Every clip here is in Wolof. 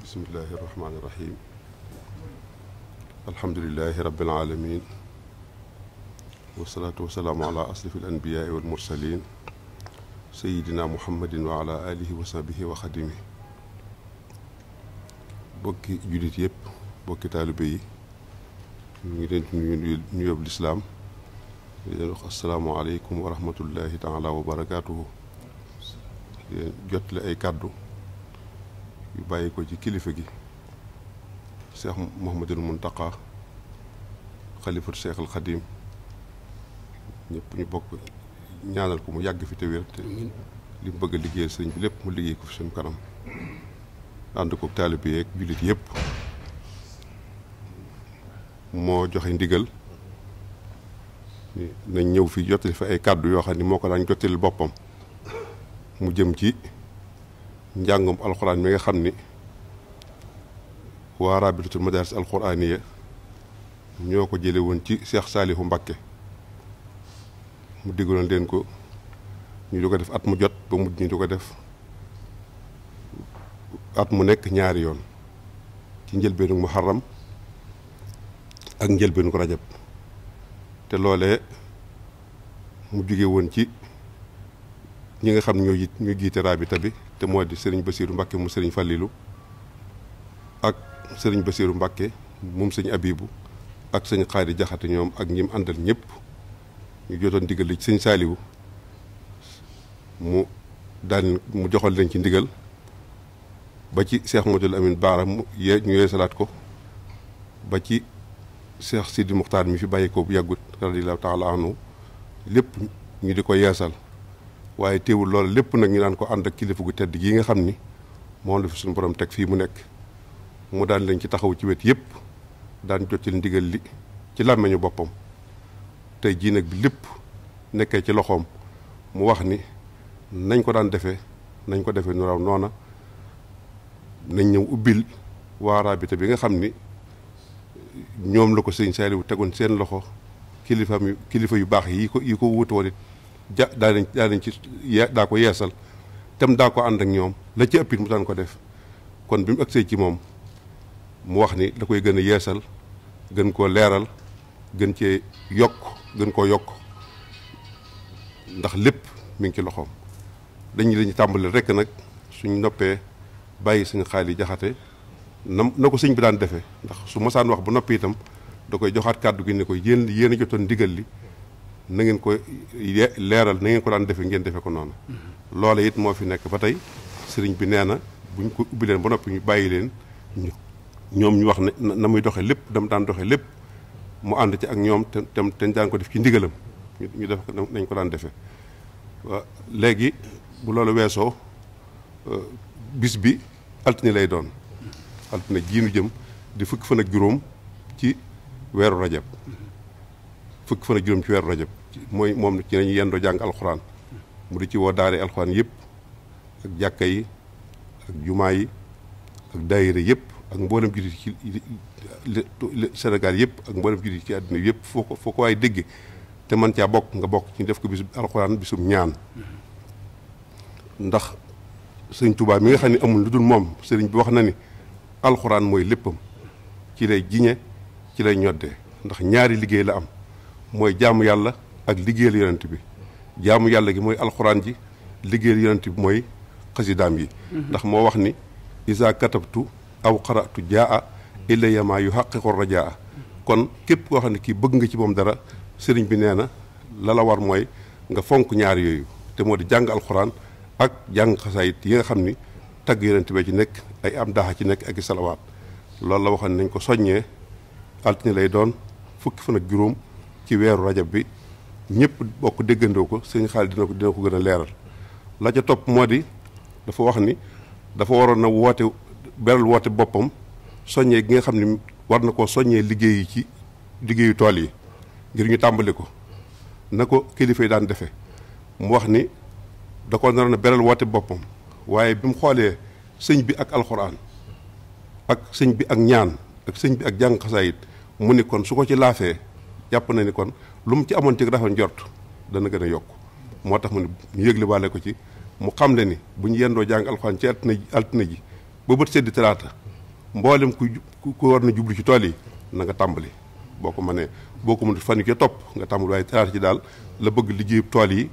bismillahi irrahmani irrahim alhamdulilahi rabbil alamin wasalaatu wasalaamu ala asrafi al anbiyaai wal mursalin sayidina muhammadin wa ala alihi wa sahbihi wa xadimi bokki jullit yëpp bokki taalibe yi ñu ngi leen di nuyu yóbbu lislaam di leen wax asalaamaaleykum wa rahmatullahi taala wa barakaatuhu di leen jotle ay kàddu yu bàyyi ko ci kilifa gi Cheikh Mouhamadul Muntaqa xalifatu Cheikh al Xadim ñëpp ñu bokk ñaanal ko mu yàgg fi te wér te li mu bëgg a liggéeyal sëriñ bi lépp mu liggéey ko fi suñu kanam ànd ko taalibe yeeg jullit yëpp moo joxe ndigal nañ ñëw fi jottali fa ay kàddu yoo xam ni moo ko daan jottali boppam mu jëm ci njàngum alxuraan mi nga xam ni waa rabitatul madaris alxuraaniya ñoo ko jële woon ci Cheikh Saalihu Mbakke mu diggaloon leen ko ñu di ko def at mu jot ba mujj ñu di ko def at mu nekk ñaari yoon ci njëlbeenu muharram ak njëlbeenu ko rajab te loolee mu jóge woon ci ñi nga xam ne ñoo jiite rabita bi te moo di sëriñ Basiiru Mbakke mu sëriñ Fallilu ak sëriñ Basiiru Mbakke moom sëñ Abibu ak sëñ Xaadi Jaxate ñoom ak ñim àndal ñëpp ñu jotoon ndigal li ci sëñ Saaliwu mu joxal leen ci ndigal ba ci Cheikh Modou Amin Baara ñu yeesalaat ko ba ci Cheikh Sidi Muxtaar mi fi bàyyi ko bu yàggut radiyallaahu taala anhu lépp ñu di ko yeesal waaye teewul loolu lépp nag ñu daan ko ànd ak kilifa gu tedd gii nga xam ni moom la fi suñu borom teg fii mu nekk mu daan leen ci taxaw ci wet yëpp daan jot ci ndigal li ci làmmeñu boppam tey jii nag bi lépp nekkee ci loxoom mu wax ni nañ ko daan defee nañ ko defee nu raw noona nañ ñëw ubbil waa rabita bi nga xam ni ñoom la ko sëñ Saaliwu tegoon seen loxo kilifa yu baax yi ko wutu woon it daanañ ci daa ko yeesal tam daa ko ànd ak ñoom la ci ëppit mu daan ko def kon bi mu agsee ci moom mu wax ni da koy gën a yeesal gën koo leeral gën cee gën koo yokk ndax lépp mi ngi ci loxoom dañuy tàmbali rekk nag suñ noppee bàyyi suñu Xaali Jaxate na ko sëñ bi daan defee ndax su mosaan wax bu noppi itam da koy joxaat kàddu gi ne ko yéen a jotoon ndigal li na ngeen ko leeral na ngeen ko daan defee ngeen defee ko noonu loola it moo fi nekk ba tey sëriñ bi nee na buñ ko ubbi leen ba noppi ñu bàyyi leen ñoom ñu wax ne na muy doxee lépp dama daan doxee lépp mu ànd ci ak ñoom te daan ko def ci ndigalam ñu def nañ ko daan defee waaw léegi bu loolu weesoo bis bi altine lay doon altine jiinu jëm di fukki fan ak juróom ci weeru rajab fukki fan ak juróom ci weeru rajab mooy moom ci nañu yendoo jàng alxuraan mu di ci woo daare alxuraan yëpp ak jàkka yi ak jumaa yi ak daayira yëpp ak mboolem jullit ci Sénégal yëpp ak mboolem jullit ci àddina yëpp foo ko waaye dégg te man caa bokk nga bokk ci def ko bisu alxuraan bisum ñaan ndax sëñ Tuubaa mi nga xam ne amul lu dul moom sëriñ bi wax na ni alxuraan mooy léppam ci lay jiñe ci lay ñoddee ndax ñaari liggéey la am mooy jaamu yàlla ak liggéeyal yonent bi jaamu yàlla gi mooy alxuraan ji liggéeyal yonent bi mooy xasidaam yi ndax moo wax ni isa katabtu aw qaratu jaa ilayya ma yuhaqiqu rajaa kon képp koo xam ne kii bëgg nga ci moom dara sëriñ bi nee na la war mooy nga fonk ñaar yooyu te moo di jàng alxuraan ak jàng xasaayit yi nga xam ni tagg yonent bi ci nekk ay am daaxa ci nekk ak i salawaat loolu la waxoon nañ ko soññee altine lay doon fukki fan ak juróom ci weeru rajab bi ñëpp bokk déggandoo ko sëñ Xaali dina ko gën a leeral la ca topp moo di dafa wax ni dafa waroon na woote boppam soññee gi nga xam ni war na koo soññee liggéey yi ci liggéeyu tool yi ngir ñu tàmbali ko na ko kilifa yi daan defee mu wax ni da ko naroon a beral woote boppam waaye bi mu xoolee sëñ bi ak alxuraan ak sëñ bi ak ñaan ak sëñ bi ak jàng xasaayit mu ni kon su ko ci laafee jàpp na ni kon lu mu ci amoon ci rafet njort dana gën a yokk moo tax mu ne ñu yëgle waale ko ci mu xam le ni bu ñu yendoo jàng alxuraan ci altine ji ba bët seddi talaata mboolem ku war na jublu ci tool yi na nga tàmbali boo ko mënee boo ko mënut fan yu topp nga tàmbali waaye talaata ji daal la bëgg liggéey tool yi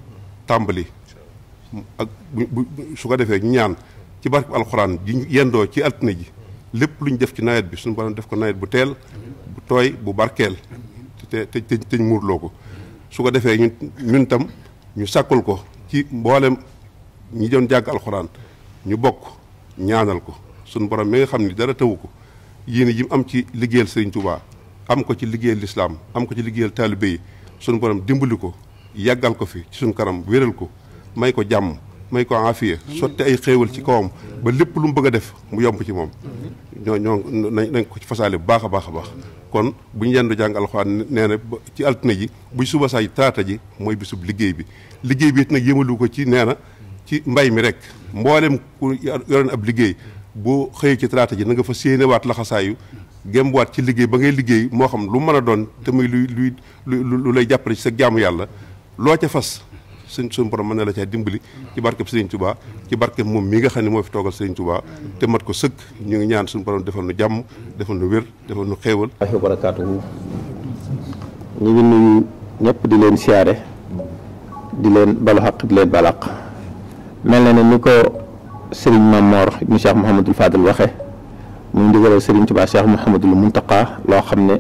tàmbali ak su ko defee ñu ñaan ci barke alxuraan ji yendoo ci altine ji lépp lu ñu def ci nawet bi suñu borom def ko nawet bu teel bu tooy bu barkeel te muurloo ko su ko defee ñun tam ñu sàkkul ko ci mboolem ñi doon jàng alxuraan ñu bokk ñaanal ko suñu borom mi nga xam ni dara tawu ko yéen ji mu am ci liggéeyal Sëriñ Tuubaa am ko ci liggéeyal lislaam am ko ci liggéeyal taalibe yi suñu borom dimbali ko yàggal ko fi ci suñu kanam wéral ko may ko jàmm may ko aafiya sotti ay xéewal ci kawam ba lépp lu mu bëgg a def mu yomb ci moom ñoo nañ ko ci fasaale bu baax a baax a baax kon bu ñu yendu jàng alxuraan nee na ci altine ji buy suba saa yi talaata ji mooy bisub liggéey bi it nag yëmalu ko ci nee na ci mbay mi rek mboolem ku yoroon ab liggéey boo xëyee ci talaata ji na nga fa séenéwaat laxasaayu gembuwaat ci liggéey ba ngay liggéey moo xam lu mën a doon te muy lu lay jàppale ci sa jaamu yàlla loo ca fas suñu borom mën na la caa dimbali ci barkeb Sëriñ Tuubaa ci barkeb moom mi nga xam ne moo fi toogal Sëriñ Tuubaa te mat ko sëkk ñu ngi ñaan suñu borom defal nu jàmm defal nu wér defal nu xéewal wa barakaatuhu. ñu ngi nuyu ñëpp di leen siyaare di leen balu xaq di leen balaq mel na ne ni ko Sëriñ Mamor ibnu Cheikh Mouhamadul Fadal waxe mu ndigalal Sëriñ Tuubaa Cheikh Mouhamadul Muntaqa loo xam ne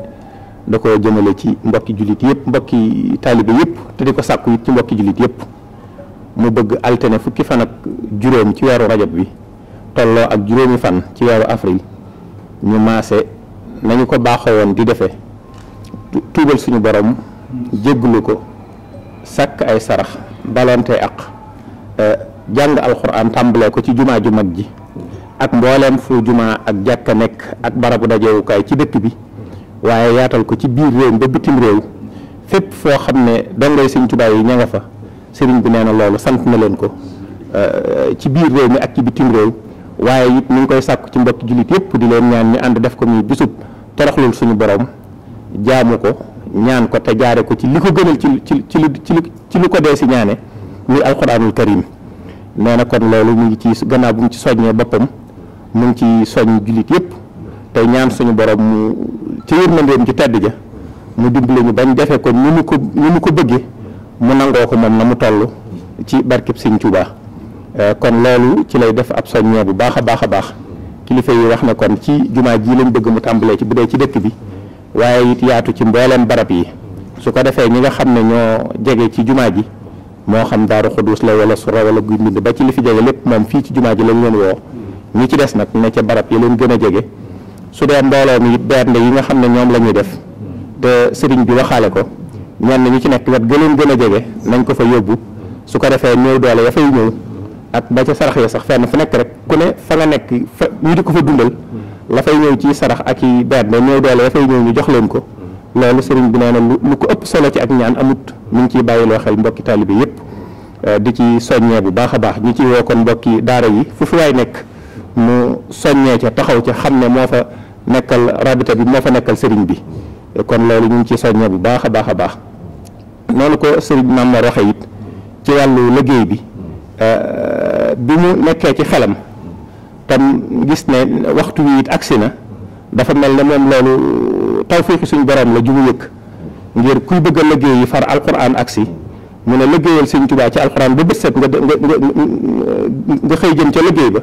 da ko jëmale ci mbokki jullit yëpp mbokki taalibe yëpp te di ko sàkku it ci mbokki jullit yëpp mu bëgg altine fukki fan ak juróom ci weeru rajab bi tolloo ak juróomi fan ci weeru avril ñu maase nañu ko baaxoo woon di defee tuubal suñu borom jégglu ko sàkk ay sarax balonte ak jàng alxuraan tàmbalee ko ci jumaa ju mag ji ak mbooleem fu jumaa ak jàkka nekk ak barabu dajewukaay ci dëkk bi waaye yaatal ko ci biir réew ba bitim réew fépp foo xam ne dongay Sëriñ Tuubaa yi ña nga fa sëriñ bi nee na loolu sant na leen ko ci biir réew mi ak ci bitim réew waaye it ñu ngi koy sàkku ci mbokki jullit yëpp di leen ñaan ñu ànd def ko muy bisub toroxlul suñu borom jaamu ko ñaan ko te jaare ko ci li ko gënal ci lu ko dee si ñaane muy alxuraanul karim nee na kon loolu mu ngi ci gannaaw bu mu ci soññee boppam mu ngi ci soññ jullit yëpp tey ñaan suñu borom mu ci yërmandeem ci tedd ja mu dimbali ñu bañ defe ko ni mu ko bëggee mu nangoo ko moom na mu toll ci barkeb Sëriñ Tuubaa kon loolu ci lay def ab soññee bu baax a baax kilifa yi wax na kon ci jumaa ji lañ bëgg mu tàmbalee ci bu dee ci dëkk bi waaye it yaatu ci mbooleem barab yi su ko defee ñi nga xam ne ñoo jege ci jumaa ji moo xam Daaru Xuduus la wala Sura wala Guy Mbind ba ci li fi jege lépp moom fii ci jumaa ji lañ leen woo ñi ci des nag ne ca barab yi leen gën a jege su dee mbooloo mi it bernde yi nga xam ne ñoom la ñuy def te sëriñ bi waxaale ko ñenn ñi ci nekk wet gëleen gën a jege nañ ko fa yóbbu su ko defee néew doole ya fay ñëw ak ba ca sarax ya sax fenn fu nekk rek ku ne fa nga nekk fa ñu di ko fa dundal la fay ñëw ci sarax ak i bernde néew doole ya fay ñëw ñu jox leen ko loolu sëriñ bi nee na lu ko ëpp solo ci ak ñaan amut mu ngi ciy bàyyiloo xel mbokki taalibe yëpp di ci soññee bu baax a baax ñu ciy woo kon mbokki daara yi fu fi waay nekk mu soññee ca taxaw ca xam ne moo fa nekkal rabita bi moo fa nekkal sëriñ bi kon loolu ñu ngi ci soññee bu baax a baax noonu ko sëriñ Mamor waxe it ci wàllu liggéey bi mu nekkee ci xelam tam gis ne waxtu wi it agsi na dafa mel ne moom loolu tawfiixi suñu borom la ju mu yëkk ngir kuy bëgg a liggéey yi far alquran agsi mu ne liggéeyal Sëriñ Tuubaa ci alquran ba bët set nga xëy jëm ca liggéey ba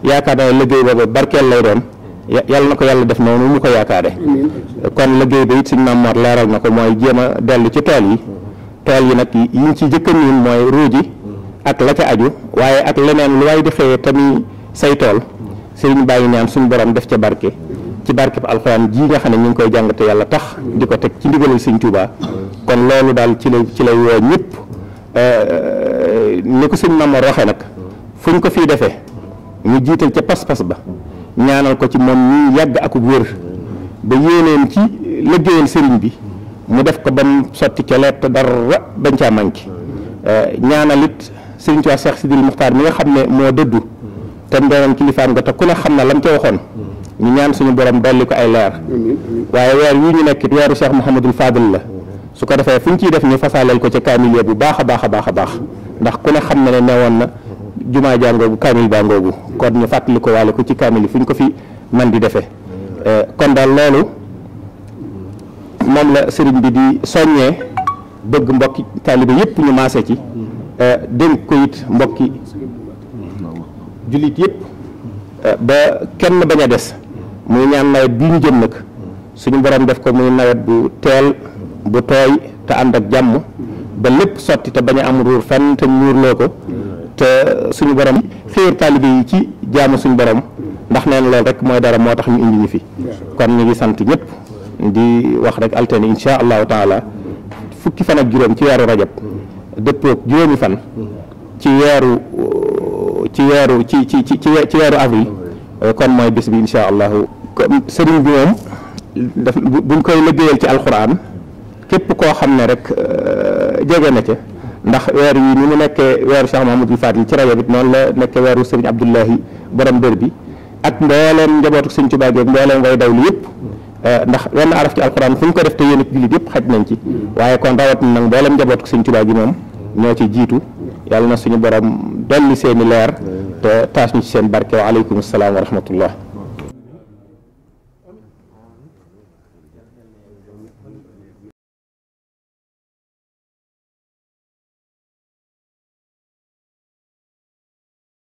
yaakaar naa liggéey booba barkeel lay doon yàlla na ko yàlla def noonu mu ko yaakaare kon liggéey ba it Sëriñ Mamor leeral na ko mooy jéem a dellu ci tool yi nag yi ñu ci jëkka niin mooy ruuji ak la ca aju waaye ak leneen lu waay di xëyee tamit say tool sëriñ bàyyi ñaan suñu borom def ca barke ci barke bi alxuraan ji nga xam ne ñu ngi koy jàng te yàlla tax di ko teg ci ndigalal Sëriñ Tuubaa kon loolu daal ci lay woo ñëpp ni ko Sëriñ Mamor waxee nag fu ñu ko fii defee ñu jiital ca pas-pas ba ñaanal ko ci moom ñu yàgg ak wér ba yéeneen ci liggéeyal sëriñ bi mu def ko ba mu sotti ca leet te dara bañ caa manqué ñaanal it Sëriñ Tuubaa Cheikh Sidil Muxtaar mi nga xam ne moo dëddu te ndoonoon kilifaam nga te ku ne xam na lam ca waxoon ñu ñaan suñu borom dolli ko ay leer waaye weer wi ñu nekk it weeru Cheikh Mouhamadul Fadil la su ko defee fu ñu ciy def ñu fasaaleel ko ca kaamil bu baax a baax a baax a baax ndax ku ne xam na ne newoon na jumaa jàngoogu kaamil baa ngoogu kon ñu fàttali ko waale ko ci kaamil yi fu ñu ko fi man di defee kon daal loolu moom la sëriñ bi di soññee bëgg mbokki taalibe yëpp ñu maase ci dénk ko it mbokki jullit yëpp ba kenn bañ a des muy ñaan nawet bii ñu jëm nag suñu borom def ko muy nawet bu teel bu tooy te ànd ak jàmm ba lépp sotti te bañ a am ruur fenn te ñuurloo ko te suñu borom xiir taalibe yi ci jaamu suñu borom ndax neen loolu rek mooy dara moo tax ñu indi ñu fi kon ñu ngi sant ñëpp di wax rek altine insha allahu taala fukki fan ak juróom ci weeru rajab dëppoog juróomi fan ci weeru avril kon mooy bis bi insha allahu sëriñ bi moom daf buñ koy liggéeyal ci alquran képp koo xam ne rek jege na ca ndax weer yi ni mu nekkee weeru Cheikh Mahamadul Fadil ci rajab it noonu la nekkee weeru sëriñ Abdullahi borom dër bi ak mbooleem njabootu sëñ Tuubaa gi mbooleem way dawlu yëpp ndax wenn araf ci alquran fu ñu ko def te yéen ak jullit yëpp xaj nañ ci waaye kon rawat na nag mbooleem njabootu sëñ Tuubaa gi moom ñoo ci jiitu yàlla na suñu borom dolli seeni leer te taas ñu ci seen barke wa aleykum salaam wa rahmatullah